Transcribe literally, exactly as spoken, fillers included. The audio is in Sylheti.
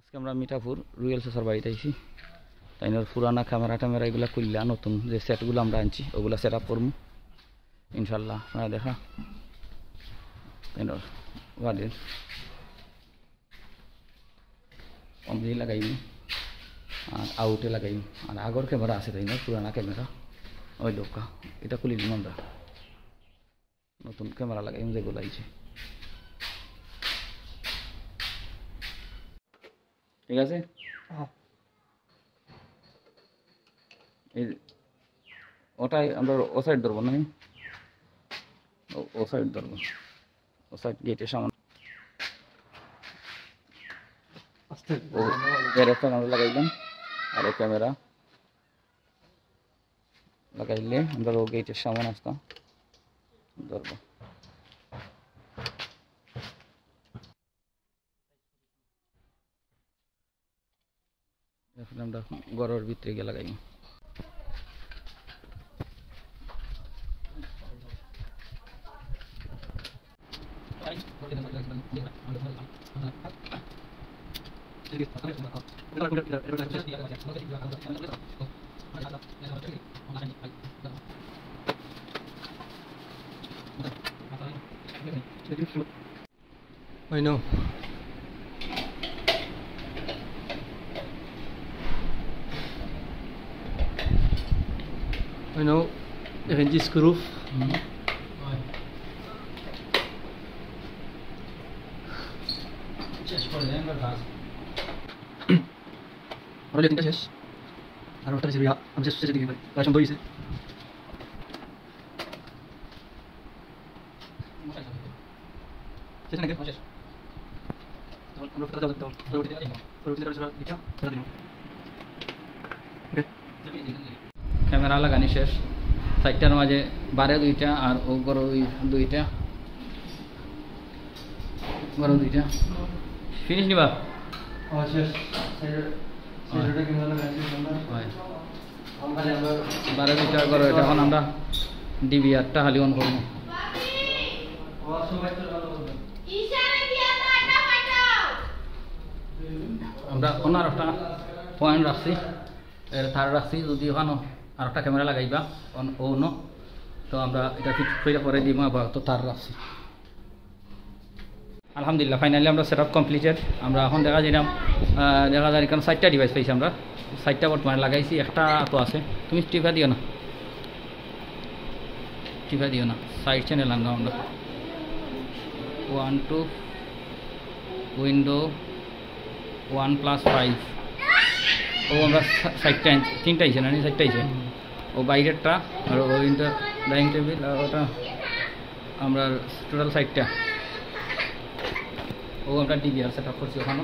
আজকে আমরা মিঠাপুর রুয়েল চাচার বাড়িত আইছি। তাইনর পুরানা ক্যামেরা ট্যামেরা এগুলা খুললা, নতুন যে সেটগুলা আমরা আনছি, ওগুলা সেট আপ করমু ইনশাল্লাহ। আপনারা দেখা তাইনর বাড়ির অন দিয়ে লাগাইমু আর আউটে লাগাইমু। আর আগর ক্যামেরা আছে তাইনর, পুরানা ক্যামেরা, ওই লোকা, এটা খুলি দিমু আমরা। নতুন ক্যামেরা লাগাইমু যেগুলা আইছে। ঠিক আছে? হ্যাঁ। এই যে, ওটাই আমরা ও সাইড ধরবো না? ও, ও সাইড ধরবো। ও সাইড গেটের সামনে। আস্তে। ও, এর একটা আমরা লাগাইলাম। আর ও ক্যামেরা লাগাইলে আমরা ও গেটের সামনে আসতাম। ধরবো। এখন আমরা ঘরর ভিতরে গিয়া লাগাই। I know. I know. Range screw. শেষ করে দেন, এবার কাজ। ওরা তিনটা শেষ। আর ওটা শেষ হইয়া আমি শেষ, শেষের দিকে প্রায় সন্ধ্যা হয়েছে। শেষ নাকি? শেষ। তখন আমরা ফেরত যাবো, তখন পরবর্তীতে, পরবর্তীতে আমরা সেটা লিখে ফেরত দিব। ওকে। ক্যামেরা লাগানি শেষ। সাইডটার মাঝে বারে দুইটা আর ও ঘরো দুই-, দুইটা। ঘরো দুইটা। ফিনিশ নিবা? ও, শেষ। সাইডে, সাইডে ক্যামেরা লাগানি শেষ আমরা। হয়। বারে দুইটা ঘরো, এটা এখন আমরা ডিভিআরটা খালি অন করবো। আমরা অন আর একটা পয়েন্ট রাখছি, এর তার রাখছি, যদি ওখানো আর একটা ক্যামেরা লাগাইবা, অন, অন, তো আমরা এটা ফিট করে পরে দিব, আবার তো তার রাখছি। আলহামদুলিল্লাহ, ফাইনালি আমরা সেট আপ কমপ্লিটেড। আমরা এখন দেখা যাইলাম, আহ, দেখা যায় এখানে চারটা ডিভাইস পাইছি আমরা, চারটা বর্তমানে লাগাইছি, একটা তো আছে। তুমি টিপা দিও না, টিপা দিও না, সাইড চ্যানেল আনলাম আমরা। One two window one plus five. ও আমরা সা-, চারটা আনছি, তিনটা আইছে না নি? চারটা আইছে। ও বাইরেরটা, আর ও ইন্টার ডাইনিং টেবিল, আর ওটা আমরা টোটাল চারটা। ও আমরা ডিভিআর সেট আপ করছি ওখানে।